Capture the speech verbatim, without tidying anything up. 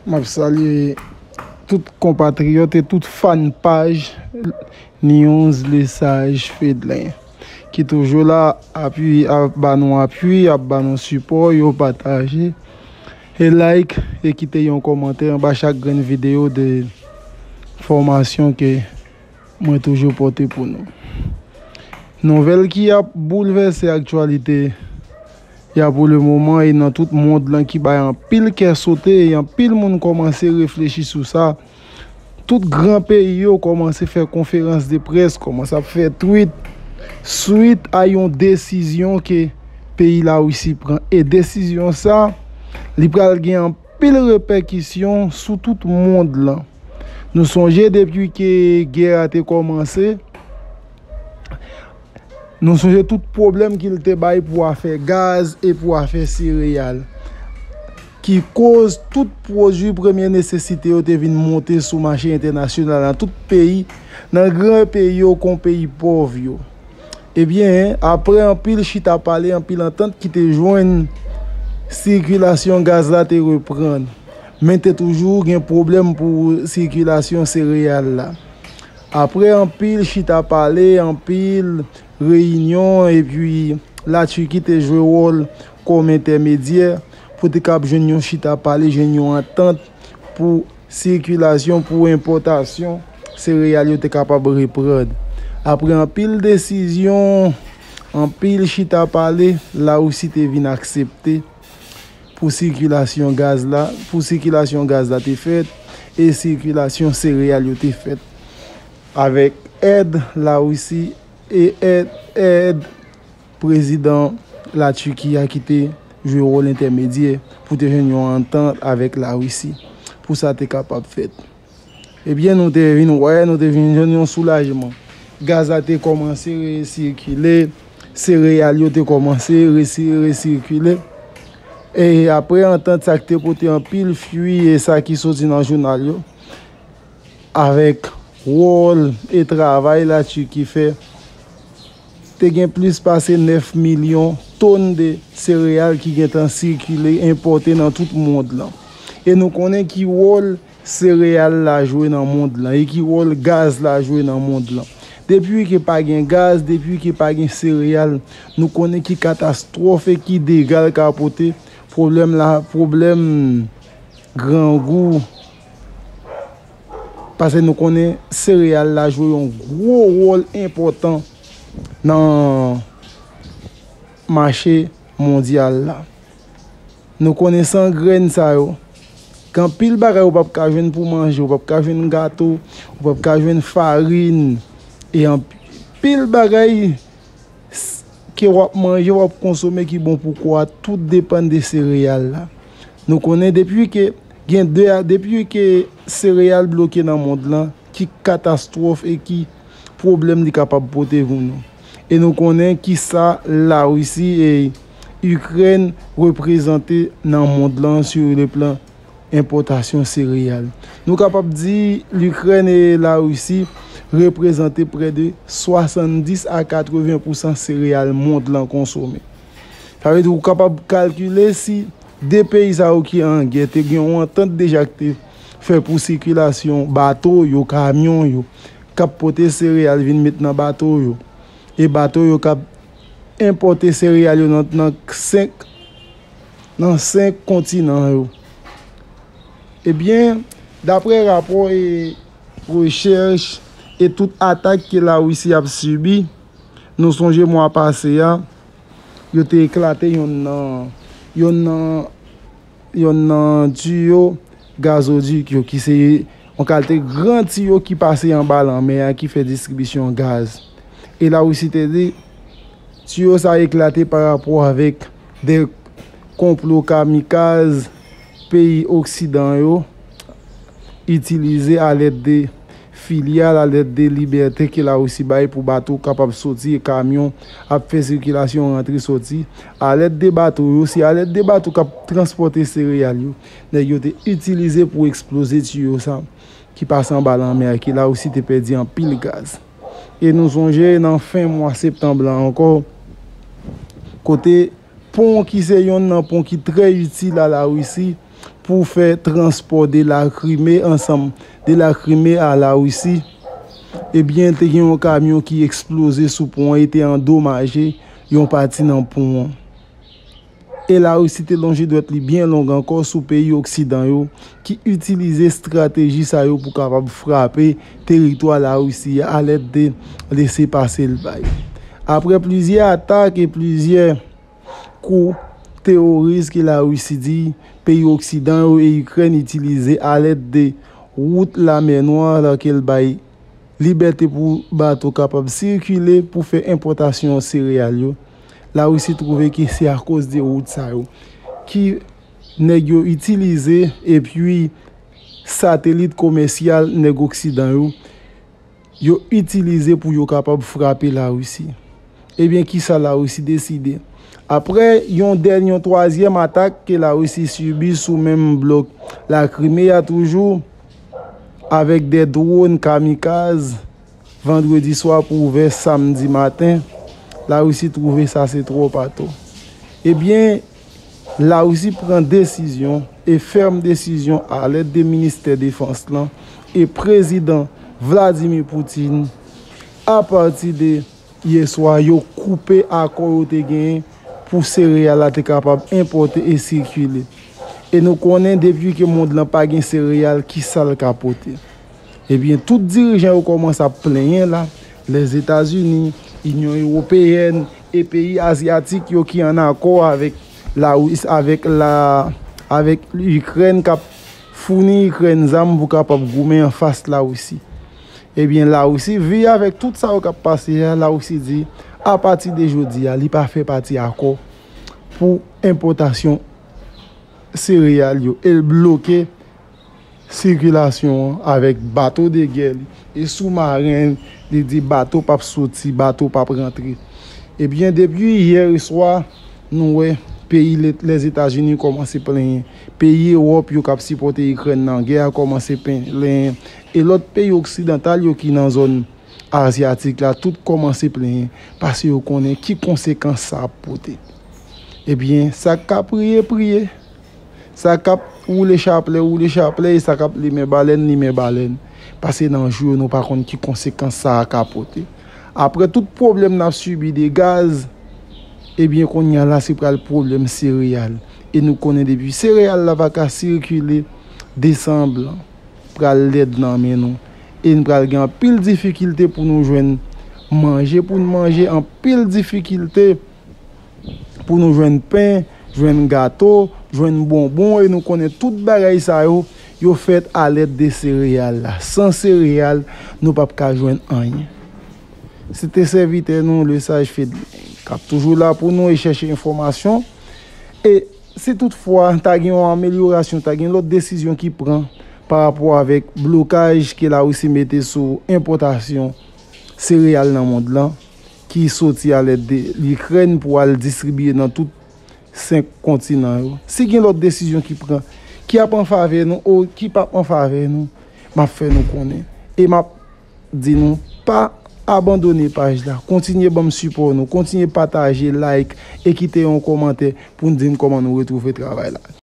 M ap salye tout konpatriyòt e tout fan paj News Le Sage Fedlin ki toujou la, api, ap ba nou api, ap ba nou sipò, yo pataje e like e kite yon kòmantè anba chak grenn videyo de fòmasyon ke mwen toujou pote pou nou. Nouvèl ki ap boulvèse aktyalite ya pou le moman e nan tout mond lan ki bay anpil kè sote e anpil moun kòmanse reflechi sou sa. Tout gran peyi yo kòmanse fè konferans de près, kòmanse ap fè tweet swit a yon desizyon ke peyi Larisi pran. E desizyon sa, li pral gen anpil repèkisyon sou tout mond lan. Nou sonje depi ke gè a te kòmanse, nou sonje tout pwoblèm ke l te bay pou afè gaz e pou afè sereyal, ki koz tout pwodui premye nesesite yo te vin monte sou mache entènasyonal nan tout peyi, nan gran peyi yo kon peyi pòv yo. Ebyen, apre anpil chita pale, anpil antant ki te jwenn, sikilasyon gaz la te reprann. Men te toujou gen pwoblèm pou sikilasyon sereyal la. Apre anpil chita pale, anpil reyinyon, epi Latiki te jwe wòl kòm entèmedyè pou te kab jwenn yon chita pale, jwenn yon antant pou sikilasyon, pou enpòtasyon sereyal yo te kapab reprann. Apre anpil desizyon, anpil chita pale, Larisi te vin aksepte pou sikilasyon gaz la, pou sikilasyon gaz la te fèt e sikilasyon sereyal yo te fèt avèk èd Larisi e èd, èd prezidan Latiki a ki te jwe wòl entèmedyè pou te jwenn yon antant avèk Larisi pou sa te kapab fèt. Ebyen, nou te vin wè, nou te vin jwenn yon soulajman. Gaz la te kòmanse resirkile, sereyal yo te kòmanse resi-, resirkile. E apre antant sa ki te pote anpil fwi e sa ki soti nan jounal yo, avèk wòl e travay Latiki fè, te gen plis pase nèf milyon tonn de sereyal ki gentan sikile, enpòte nan tout mond lan. E nou konnen ki wòl sereyal la jwe nan mond lan e ki wòl gaz la jwe nan mond lan. Depi ke pa gen gaz, depi ke pa gen sereyal, nou konnen ki katastwòf e ki dega l ka pote. Pwoblèm la, pwoblèm grangou, paske nou konnen sereyal la jwe yon gwo wòl enpòtan nan mache mondyal la. Nou konnen san grenn sa yo, gen anpil bagay ou p ap ka jwenn pou manje, ou p ap ka jwenn gato, ou p ap ka jwenn farin, e anpil bagay s-, ke w ap manje, w ap konsome ki bon pou kò a, tout depann de sereyal la. Nou konnen depi ke gen de a, depi ke sereyal bloke nan mond lan, ki katastwòf e ki pwoblèm li kapab pote pou nou. E nou konnen ki sa Larisi e Ikrèn reprezante nan mond lan sou le plan enpòtasyon sereyal. Nou kapab di Likrèn e Larisi reprezante prè de swasanndis a katreven pousan sereyal mond lan konsome. Sa vle di ou kapab kalkile si de peyi sa yo ki an gè te gen yon antant deja ki te fè pou sikilasyon bato yo, kamyon yo, k ap pote sereyal vin met nan bato yo. E bato yo k ap enpòte sereyal yo nan, nan senk, nan senk kontinan yo. Ebyen, daprè rapò e rechèch e tout atak ke Larisi ap sibi, nou sonje mwa pase a, yo te eklate yonn nan, yonn nan, yonn nan tiyo gazodik yo, ki se yon kalite gran tiyo ki pase anba lanmè a, ki fè distribisyon gaz. E Larisi te di, tiyo sa eklate pa rapò avèk de konplo kamikaz peyi oksidan yo itilize alèd de filyal, alèd de libète ke Larisi bay pou bato kapab soti e kamyon ap fè sikilasyon rantre soti, alèd de bato yo, se alèd de bato k ap transpòte sereyal yo, nèg yo te itilize pou eksploze tiyo sa ki pase anba lanmè a, ke Larisi te pèdi anpil gaz. E nou sonje nan fen mwa septanm lan ankò, kote pon ki se yonn nan pon ki trè itil a Larisi, pou fè transpò de la Krime ansanm de la Krime a Larisi, ebyen, te gen yon kamyon ki eksploze sou pon an e te andomaje yon pati nan pon an. E Larisi te lonje dwèt li byen long ankò sou peyi oksidan yo ki itilize estrateji sa yo pou kapab frape teritwa Larisi a alèd de lese pase l bay. Apre plizyè atak e plizyè kou teworis ke Larisi di peyi oksidan yo e Ikrèn itilize alèd de wout Lamè Nwa la ke l bay libète pou bato kapab sikile pou fè enpòtasyon sereyal yo. Larisi twouve ke se akoz de wout sa yo ki nèg yo itilize epi satelit komèsyal nèg oksidan yo yo itilize pou yo kapab frape Larisi. Ebyen, kisa Larisi deside? Apre yon dènye, yon twazyèm atak ke Larisi sibi sou menm blòk Lakrime a toujou, avèk de dwòn kamikaz, vandredi swa pou vè samdi maten, Larisi twouve sa se twòp atò. Ebyen, Larisi pran desizyon, e fèm desizyon, alèd de ministè defans lan e prezidan Vladimir Putin, apati de yè swa, yo koupe akò yo te genyen pou sereyal la te kapab enpòte e sikile. E nou konnen depi ke mond lan pa gen sereyal, kisa l ka pote? Ebyen, tout dirijan yo kòmanse ap plenyen la, Lèzetazini, Inyon Ewopeyèn e peyi azyatik yo ki an akò avèk Larisi, avèk la, avèk Ikrèn k ap founi Ikrèn zam pou kapab goumen anfas Larisi. Ebyen, Larisi, vi avèk tout sa yo k ap pase a, Larisi di, apati de jodi a, li pa fè pati akò pou enpòtasyon sereyal yo. E l bloke sikilasyon an avèk bato de gè li e soumaren, li di bato p ap soti, bato p ap rantre. Ebyen, depi yè swa, nou wè peyi Le- Lèzetazini kòmanse plenyen. Peyi Ewòp yo k ap sipòte Ikrèn nan gè a kòmanse plenyen. E lòt peyi oksidantal yo ki nan zòn azyatik la, tout kòmanse plenyen, paske yo konnen ki konsekans sa ap pote. Ebyen, sa k ka priye, priye. Sa k ap woule chaplè, woule chaplè, e sa k ap limen balèn, limen balèn. Paske nan jou yo, nou pa konn ki konsekans sa a ka pote. Apre tout pwoblèm n ap sibi de gaz, ebyen, kounye a la, se pral pwoblèm sereyal. E nou konnen depi sereyal la pa ka sikile, desanm lan pral lèd nan men nou. E n pral gen anpil difikilte pou nou jwenn manje, pou n manje, anpil difikilte pou nou jwenn pen, jwenn gato, jwenn bonbon, e nou konnen tout bagay sa yo, yo fèt alèd de sereyal la. San sereyal, nou p ap ka jwenn anyen. Se te sèvitè nou, Lesaj Fedlin, k ap toujou la pou nou e chèche enfòmasyon. E si toutfwa ta gen yon amelyorasyon, ta gen lòt desizyon ki pran pa rapò avèk blokaj ke Larisi mete sou enpòtasyon sereyal nan mond lan, ki soti alèd de Likrèn pou al distribiye nan tout senk kontinan yo. Si gen lòt desizyon ki pran, ki ap an favè nou ou ki p ap an favè nou, m ap fè nou konnen. E m ap di nou, pa abandone paj la. Kontinye ban m sipò nou. Kontinye pataje, like, e kite yon kòmantè pou n di m kòman nou retwouve travay la.